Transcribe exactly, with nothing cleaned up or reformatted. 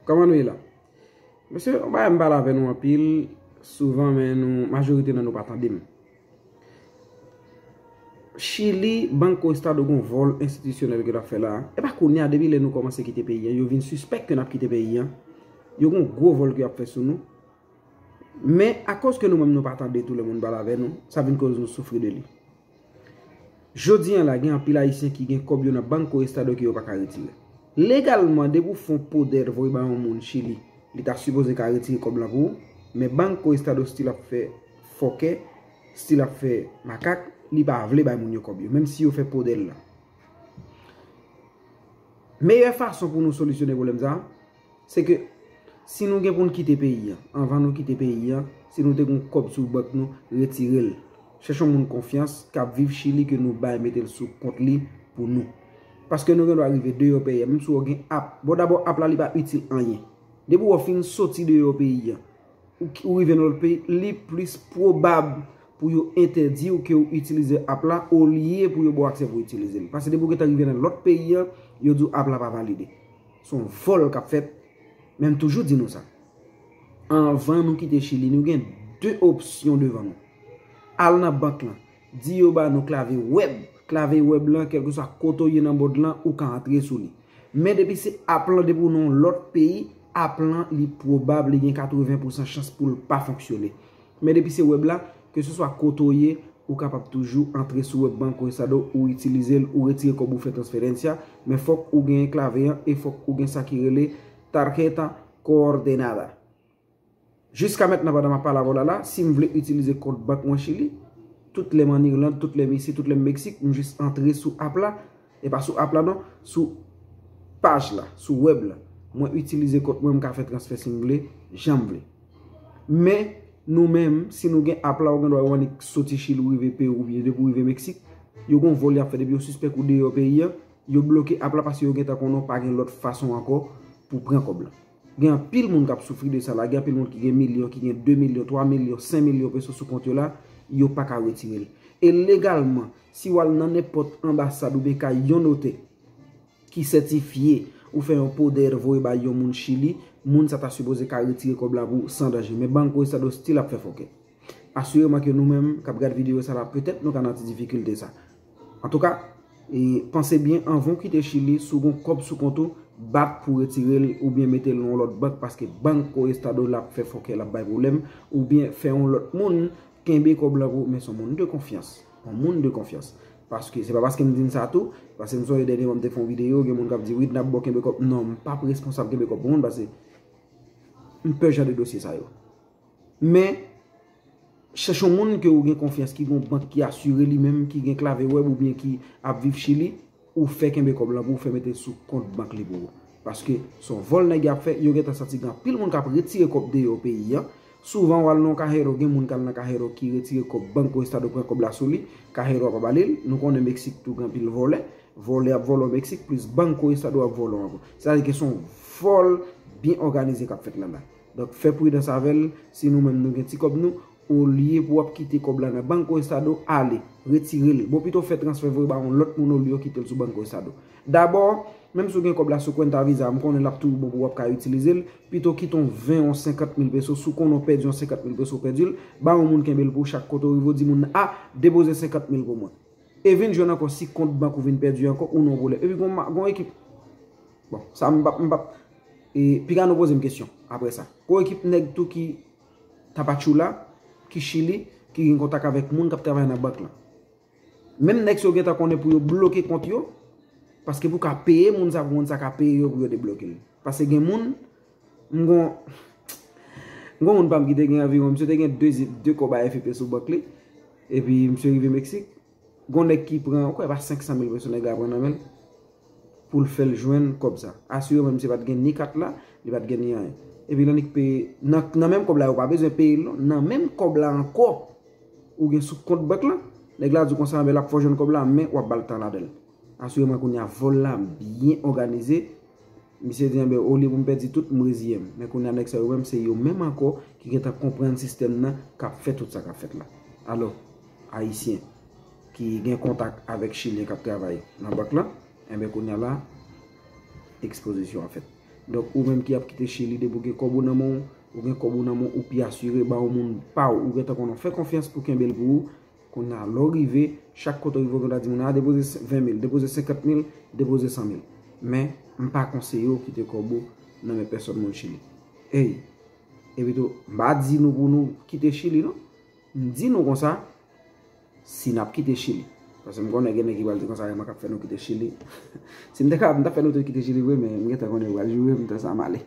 Kòman nou ye la? Mesye, yon bagay m pale avè nou anpil, souvan, men nou, majorite nan nou pa tande m. Chili, Banco Estado gon vòl enstitisyonèl ke l ap fè la. E pa kounye a, depi lè nou kòmanse kite peyi a, yo vin sispèk ke n ap kite peyi a. Yo gon gwo vòl ke y ap fè sou nou. Men, akoz ke nou menm nou pa tande tou lè moun pale avè nou, sa vin koz nou soufri de li. Jodi a la, gen anpil Ayisyen ki gen kòb yo nan Banco Estado ke yo pa ka retire. Legalman, depi w fè yon poder voye ba yon moun Chili, li ta sipoze ka retire kòb lan pou ou, men Banco Estado still ap fè fòkè, still ap fè makak, li pa vle bay moun yo kòb yo, menm si yo fè poder la. Meyè fason pou nou solisyone pwoblèm sa a, se ke si nou gen pou n kite peyi a, anvan nou kite peyi a, si nou te gen kòb sou bank nou, retire l. Chèche yon moun konfyans k ap viv Chili ke nou bay mete l sou kont li pou nou. Paske nou gen dwa rive deyò peyi a, menm si w gen app. Bon, dabò, app la, li pa itil anyen. Depi w fin soti deyò peyi a, ou, ou rive nan lòt peyi, li plis pwobab pou yo entèdi w ke w itilize app la, olye pou yo ba w aksè pou w itilize l. Paske depi w gentan rive nan lòt peyi a, yo di w app la pa valide. Se yon vòl k ap fèt. Men m toujou di nou sa. Anvan nou kite Chili, nou gen de opsyon devan nou. Al nan bank lan, di yo ba nou klavye wèb. Klavye wèb lan, kèlkeswa kote w ye nan mond lan, ou ka antre sou li. Men depi se app lan, depi w nan yon lòt peyi, app lan, li pwobab, li gen katreven pousan chans pou l pa fonksyone. Men depi se wèb la, keseswa kote w ye, ou kapab toujou antre sou wèb Banco Estado, ou itilize l, ou retire kòb ou fè transferencia, men fòk ou gen klavye an e fòk ou gen sa ki rele tarjeta coordenada. Jiska mentnan, pandan m ap pale avè w la la, si m vle itilize kont bank mwen Chili, tout lè m ann Irland, tout lè m isi, tout lè m Meksik, m jis antre sou app la, e pa sou app la non, sou paj la, sou wèb la. Mwen itilize kont mwen, m ka fè transfè si m vle, jan m vle. Men, nou menm, si nou gen app la, ou gen dwa ou annik soti Chili, ou rive Perou, oubyen depi ou rive Meksik, yo gen yon vòl y ap fè, depi yo sispèk ou deyò peyi a, yo bloke app la paske yo gentan konnen w pa gen lòt fason ankò pou pran kòb la. Gen anpil moun k ap soufri de sa la, gen anpil moun ki gen milyon, ki gen de milyon, twa milyon, senk milyon peso sou kont yo la, yo pa ka retire l. E legalman, si w al nan nenpòt anbasad oubyen kay yon notè ki sètifye ou fè yon poder voye bay yon moun Chili, moun sa ta sipoze ka retire kòb la pou ou san danje. Men Banco Estado still ap fè fòkè. Asireman ke nou menm k ap gad videyo sa la, petèt nou ka nan ti difikilte sa. Antouka, e, panse byen anvan w kite Chili, si w gen kòb sou kont ou, bat pou retire l oubyen mete l nan yon lòt bank, paske Banco Estado l ap fè fòkè, l ap bay pwoblèm, oubyen fè yon lòt moun kenbe kòb lan pou ou, men se yon moun de konfyans. Yon moun de konfyans. Paske se pa paske m di n sa tou, paske m sonje dènyèman m te fè yon videyo, gen moun k ap di, "Wi, n ap ba w kenbe kòb." Non, m p ap responsab kenbe kòb pou moun, paske m pè jan de dosye sa yo. Men, chèche yon moun ke ou gen konfyans, ki gen yon bank ki asire li menm, ki gen klavye wèb oubyen ki ap viv Chili, ou fè kenbe kòb lan pou ou fè mete sou kont bank li pou ou. Paske se yon vòl nèg y ap fè, yo gentan santi gen anpil moun k ap retire kòb deyò peyi a. Souvan w al nan yon kajero, gen moun k al nan kajero ki retire kòb Banco Estado, pran kòb la sou li, kajero a pa ba li l. Nou konnen Meksik tou gen anpil vòlè. Vòlè ap vòlè w Meksik, plis Banco Estado ap vòlè w ankò. Sètadi ke se yon vòl byen òganize k ap fèt la la. Donk, fè pridans avè l, si nou menm nou gen ti kòb nou, olye pou w ap kite kòb la nan Banco Estado, ale, retire l. Bon, pito w fè transfè voye ba yon lòt moun olye w kite l sou Banco Estado. Dabò, menm si w gen kòb la sou Cuenta Visa, m konnen l ap toujou bon pou w ap ka itilize l, pito kite yon ven, yon senkant mil peso, si w konnen w pèdi yon senkant mil peso, w pèdi l, ba yon moun kenbe l pou w chak kote w rive, w di moun nan, "A, depoze senkant mil pou mwen." E vin jwenn ankò si kont bank ou vin pèdi ankò, ou nan yon pwoblèm. Epi gon, gon ekip. Bon, sa m p ap, m p ap. E piga nou poze m kesyon apre sa. Gon ekip nèg tou ki Tapachula, ki Chili, ki gen kontak avèk moun k ap travay nan bank lan. Menm nèg sa yo gentan konnen pou yo bloke kont yo, paske pou ka peye moun sa, pou moun sa ka peye yo pou yo debloke l. Paske gen moun, m gon, m gon moun pa m ki te gen anviwon, misye te gen de, de kòb a F P sou bank li, epi misye rive Meksik, gon nèg ki pran, ou kwè pa senk san mil peso nèg la pran nan men l pou l fè l jwenn kòb sa. Asireman misye pa t gen ni kat la, li pa t gen ni anyen. Epi l annik peye, nan, nan menm kòb la, yo pa bezwen peye l non, nan menm kòb la ankò, ou gen sou kont bank lan, nèg la di w konsa, men l ap fè w jwenn kòb la, men w ap ba l tan ladan l. Asireman kounye a vòl la byen òganize, misye di, "Enben, olye pou m pèdi tout, m reziye m." Men kounye a nèg sa yo menm, se yo menm ankò ki gentan konprann sistèm nan k ap fè tout sa k ap fèt la. Alò, Ayisyen ki gen kontak avèk Chilyen k ap travay nan bank lan, enben kounye a la, ekspozisyon an fèt. Donk, ou menm ki ap kite Chili, depi w gen kòb ou nan men w, ou gen kòb ou nan men w, ou pi asire ba yon moun pa w, ou gentan konn fè konfyans pou kenbe l pou ou. Kounye a, lè w rive, chak kote w rive, ou gentan di moun, a, depoze ven mil, depoze senkant mil, depoze san mil. Men, m pa konseye w kite kòb ou nan men pèsòn moun Chili. Ey! Epi tou, m pa di nou pou nou kite Chili, non. M di nou konsa, si n ap kite Chili. Paske m konnen gen nèg ki pral di konsa, Rema k ap fè nou kite Chili. Si m te kapab, m t ap fè nou tout kite Chili vre, men m gentan konnen yo pral joure m, tan sa m ale.